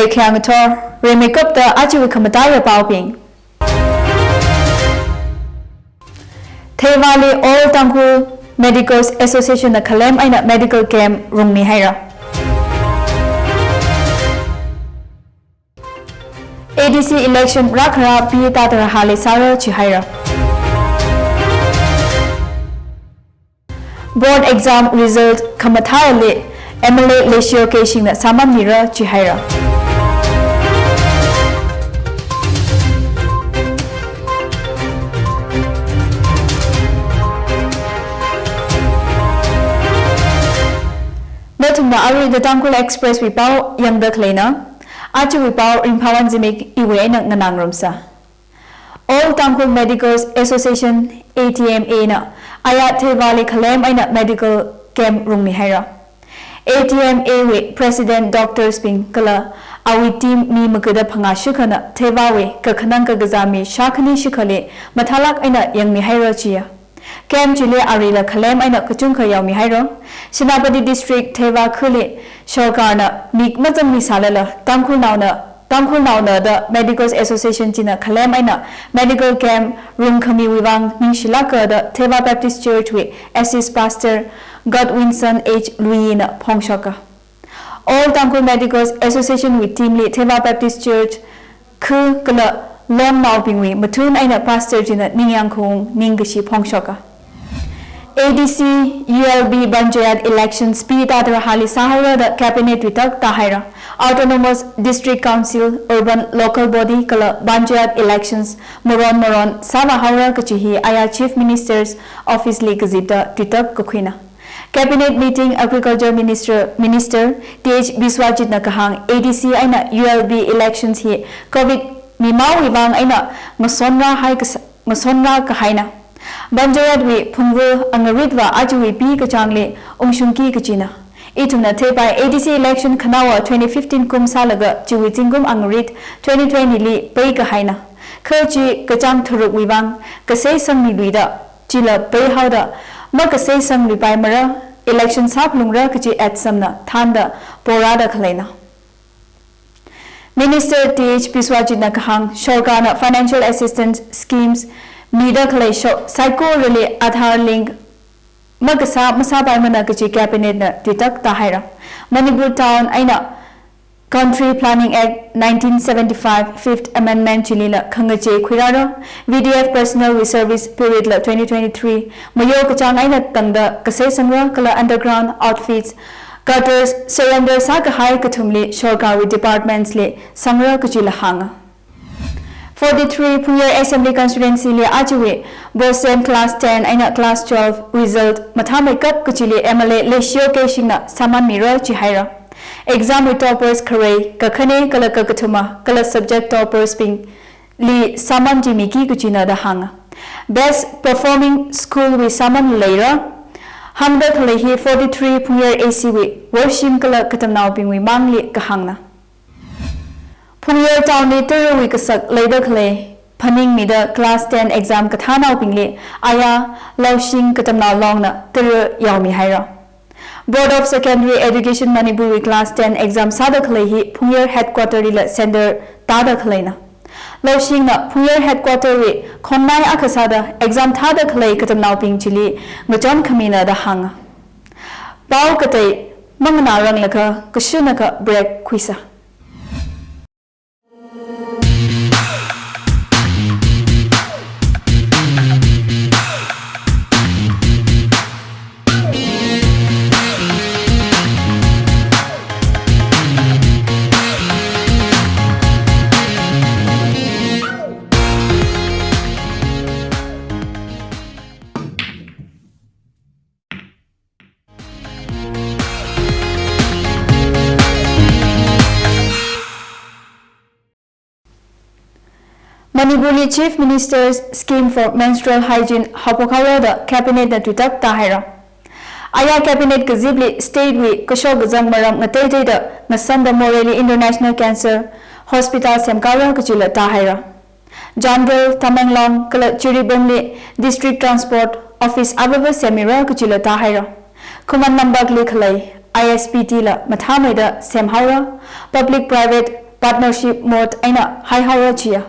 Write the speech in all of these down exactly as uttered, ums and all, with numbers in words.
Khayang ngathor, rimeikapta ajawui khamataiya paobing. Theivali All Tangkhul Medicals Association na khalem eina medical camp rungmihaira. A D C election rākhara P Tatarahali sāra jihaira. Board exam result khamathāli M L A Leishio Keishingna sāmanmira jihaira. Nathumna arui The Tangkhul Express wui pao yangda khaleina. Ajawui pao Ringphāwon Zimik iwui eina nganāngarumsa. All Tangkhul Medicals Association, A T M A na aya Theivali khalem eina medical camp rungmihaira. A T M A wui President Doctors bing kala awui team mi magada phangā shikhana Theivawui kakhanang kakazā mi shākhani shikhali mathālāk eina yangmihaira jiya. Camp chili arila khalem eina kachungkha yaomihaira. Senapati District Theiva khali sorkarna mik mazangmisālala Tangkhulnaona, Tangkhulnaona da Medicals Association china khalem eina medical camp rungkhamiwui vang ningshilāka da Theiva Baptist Church wui Assist Pastor Godwinson H Lui na phongshoka. All Tangkhul Medicals Association wui team li Theiva Baptist Church khu kala longnaobingwui mathun eina pastor china ningyāng khaung ningkashi phongshoka. A D C U L B Panchayat elections P Tatarahali sāhaora da cabinet wui tak tāhaira. Autonomous District Council, Urban Local Body kala Panchayat elections maron maron sāvāhaora kachi hi aya Chief Minister's Office li kazipda tuitak kakhuina. Cabinet meeting Agriculture Minister, Minister T H Biswajit na kahāng A D C eina U L B elections hi Covid nimaowui vang eina ngasonrāhai kas-, ngasonrā kahaina. Panchayat wui phungvu angaritva ajawui P kachāngli ungshungki kachina. Ithumna theipai A D C election khanaowa twenty fifteen kum sālaga chiwui zingkum angarit twenty twenty li pei kahaina. Kha chi kachāng tharukwui vang kasei sangmiluida chila peihaoda, makasei sangluipaimara, election sāphalungra kachi atsamna thānda porāda khaleina. Minister T H Biswajit na kahāng sorkarna financial assistance schemes mida khalei shok saikorali Aadhaar link makasā masāpaimana kachi cabinet na tuitak tāhaira. Manipur town eina Country Planning Act nineteen seventy-five Fifth Amendment chilila khangachei khuirāra, V D F personnel wui service period la twenty twenty-three mayo kachāng eina tangda kasei sangra kala underground outfits, gutters, surrender sākahai kathumli sorkarwui departments li sangra kachila hānga. Forty-three Phungyar Assembly Constituency li ajawui BOSEM class ten eina class twelve result mathāmeikap kachili M L A Leishio Keishingna sāmanmira jihaira. Exam wui toppers kharei, kakhane kala kakathuma, kala subject toppers bingli sāman jimiki kachina da hānga. Best performing school wui sāman leira. Hāngda khalei hi forty-three Phungyar A C wui worshim kala katamnaobingwui mangli kahāngna. Phungyar town li tarawui kasak leida khalei phaningmida class ten exam kathānaobingli aya Laoshing Katamnao Longna tara yaomihaira. Board of Secondary Education Manipur wui class ten exam sāda khalei hi Phungyar headquarter lila center tāda khaleina. Laoshingna Phungyar headquarter wui khonnai akha sāda exam thāda khalei katamnaobing chili ngachon khamina da hānga. Pao katei manganāranglakha kashunakha break khuisa. Manipur li Chief Minister's Scheme for Menstrual Hygiene haophok haora da Cabinet na tuitak tāhaira. Aya Cabinet kazipli state wui kashok kazang maram ngateiteida ngasanda Moreh li International Cancer Hospital semkāra kachila tāhaira. Chandel, Tamenglong kala Jiribam li District Transport Office avava semmira kachila tāhaira. Khuman Nampak li khalei I S P T la mathāmeida semhaora, public private partnership mode eina haihaora chiya.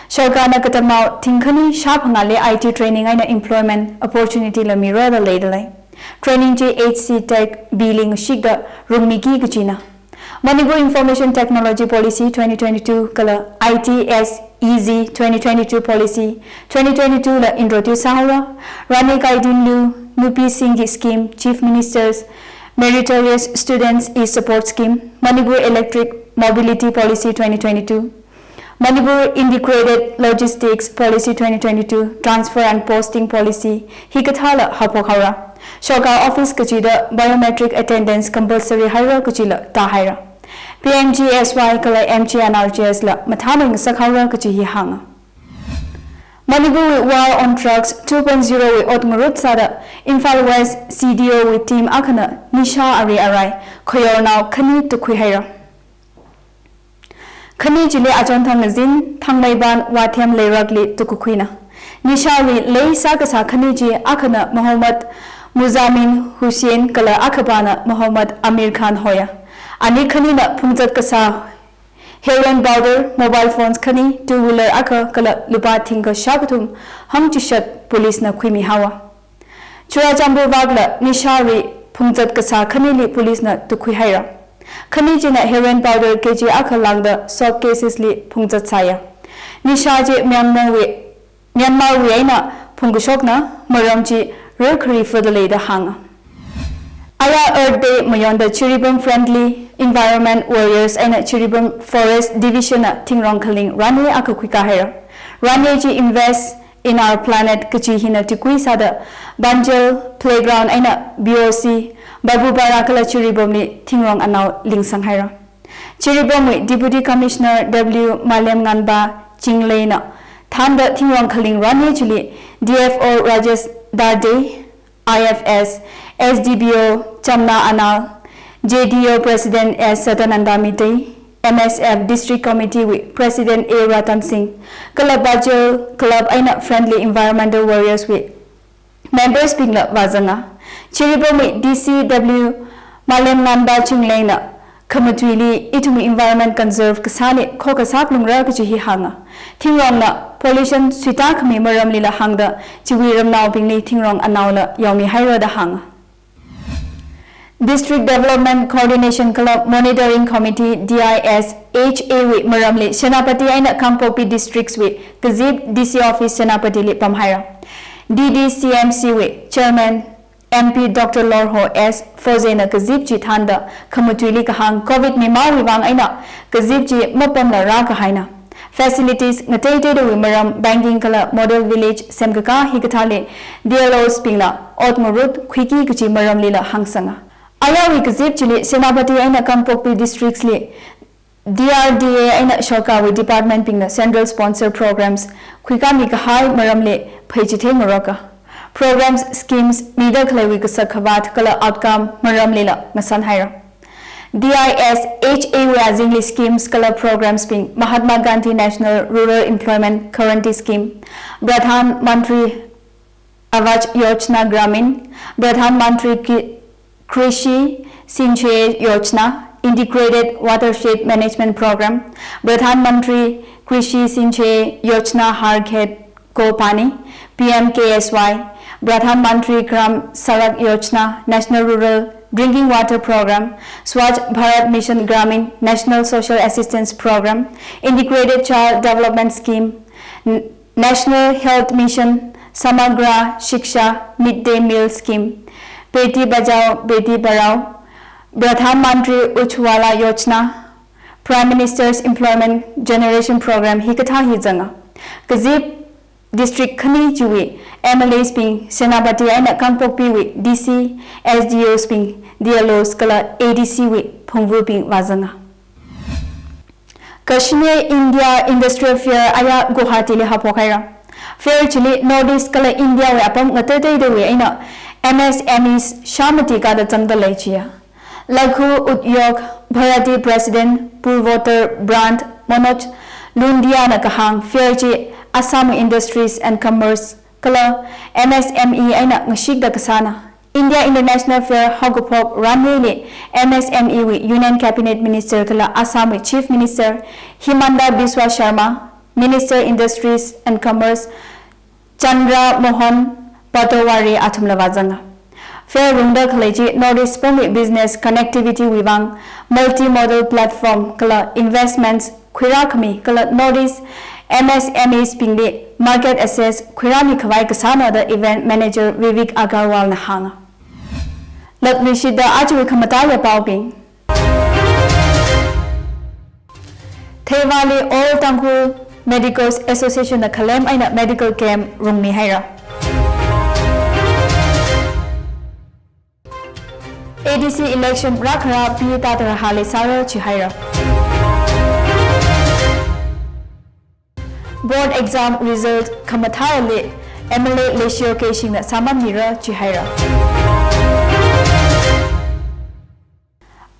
Sorkarna katamnao thingkhani shāphangāli I T training eina employment opportunity la mira da leidalei. Training chi H C Tech Bill li ngashikda rungmiki kachina. Manipur Information Technology Policy twenty twenty-two kala I T S E Z twenty twenty-two Policy twenty twenty-two la introduce sāhaora. Rani Gaidinliu Nupisinggi Scheme, Chief Minister's Meritorious Students e-Support Scheme, Manipur Electric Mobility Policy twenty twenty-two, Manipur Integrated Logistics Policy twenty twenty-two, Transfer and Posting Policy hikathāla haophokhaora. Sorkar office kachida biometric attendance compulsory haira kachila tāhaira. P M G S Y kala M G N R G S la mathāmei ngasakhaora kachi hi hānga. Manipurwui War on Drugs two point zero wui ot ngarut sāda Imphal West C D O wui team akhana nisha ari arai khayornao khani tukhuihaira. Khani chili Achonthang Ngazin, Thangmeiban, Wathem Leirakli tukakhuina. Nisha ari lei sākasā khani chi akhana Mohammad Muzamin Hussain kala akhapana Mohammad Amir Khan hoya. Ani khanina phungzat kasā heroin powder, mobile phones khani, two wheeler akha kala lupā thingkha shākathum hangchishat police na khuimihaowa. Churachandpur vak la nisha ari phungzat kasā khanili police na tukhuihaira. Khani china heroin powder K G akha lāngda soap cases li phungzat sāya. Nisha chi Myanmar wui, Myanmar wui eina phungkashokna, maram chi rarkhari fada leida hānga. Aya Earth Day mayonda Jiribam Friendly Environment Warriors eina Jiribam Forest Division na thingrong khaling runway akha khuikāhaira. Runway chi Invest in Our Planet kachi hina tikui sāda Banjel Playground eina B O C, Babupara kala Jiribamli thingrong anao lingsanghaira. Jiribamwui Deputy Commissioner W Malemnganba Chingleina thānda thingrong khaling runway chili D F O Rajesh Darde, I F S, S D P O Chamna Anal, J D O President S Sadananda Meitei, M S F District Committee wui President A Ratan Singh, kala Bajel Club eina Friendly Environmental Warriors wui members bingla vāzanga. Jiribamwui D C W Malemnganba Chinglengna khamatuili ithumwui environment conserve kasāli khokha sāphalungra kachi hi hānga. Thingrongna pollution suitākhami maramlila hāngda chiwui ramnaobingli thingrong anaola yaomihaira da hānga. District Development Coordination kala Monitoring Committee, D I S H A wui maramli Senapati eina Kangpokpi Districts wui kazip D C Office Senapatili pamhaira. D D C M C wui Chairman M P Doctor Lorho S Fozena kazip chi thānda khamatuili kahāng Covid mimāwui vang eina kazip chi mapamla rākahaina. Facilities ngateiteidawui maram banking kala model village semkakā hikathāli D L Os bingla ot ngarut khuiki kachi maramlila hāngsanga. Ayawui kazip chili Senapati eina Kangpokpi Districts li D R D A eina sorkarwui department bingna central sponsor programs khuikāmi kahai maramli pheichithei ngaroka. Programs, schemes mida khaleiwui kasak khavāt kala outcome maramlila ngasanhaira. D I S H A wui azingli schemes kala programs bing Mahatma Gandhi National Rural Employment Guarantee Scheme, Pradhan Mantri Awas Yojana Gramin, Pradhan Mantri Ki-, Krishi Sinchay Yojana, Integrated Watershed Management Program, Pradhan Mantri Krishi Sinchay Yojana Har Khet Ko Pani, P M K S Y, Pradhan Mantri Gram Sadak Yojana, National Rural Drinking Water Program, Swachh Bharat Mission Gramin, National Social Assistance Program, Integrated Child Development Scheme, N-, National Health Mission, Samagra Shiksha, Mid Day Meal Scheme, Beti Bachao Beti Padhao, Pradhan Mantri Ujjwala Yojana, Prime Minister's Employment Generation Program hikathā hi zanga. Kazip district khani chiwui M L As bing Senapati eina Kangpokpiwui D C, S D Os bing, D L Os kala A D C wui phungvubing vāzanga. Kashine India Industrial Fair aya Guwahati li haophokhaira. Fair chili North East kala India wui apam ngateiteidawui eina M S M Es shāmati kada zangda lei chiya. Laghu Udyog Bharati President Purvottar Brand Manoj Lundiana kahāng fair chi Assam Industries and Commerce kala M S M E eina ngashikda kasāna. India International Fair haokaphok ranli M S M E wui Union Cabinet Minister kala Assam wui Chief Minister Himanta Biswa Sarma, Minister Industries and Commerce Chandra Mohan Patowary athumla vāzanga. Fair rungda khalei chi North East pumwui business connectivity wui vang multimodal platform kala investments khuirākhami kala North East M S M Es bingli market access khuirāmi khavai kasāna da event manager Vivek Agarwal na hānga. Latluishida ajawui khamataiya paobing. Theivali All Tangkhul Medicals Association na khalem eina medical camp rungmi haira. A D C election rākhara P Tatarahali sāra chihaira. Board exam result khamathāli M L A Leisure Keishing na sāman mira chihaira.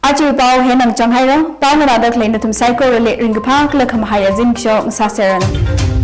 Aja pao hi eina chang haira, pao ngarāda khalei nathum saikorali ringkaphā kala khamahai azingkasho ngasāseranu.